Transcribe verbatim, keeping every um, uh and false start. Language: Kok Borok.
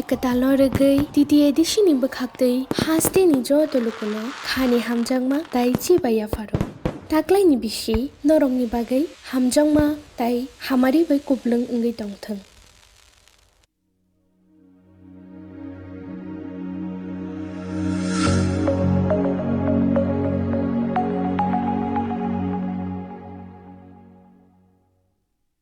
Kwtalno rwgwi T T A D C ni bwkhaktwi hasteni joto lukuno khani hamjakma tai chibai yapharo. Taklaini bisi norokni bagwi hamjakma tai hamari bai kuplwng wngwi tongthwng.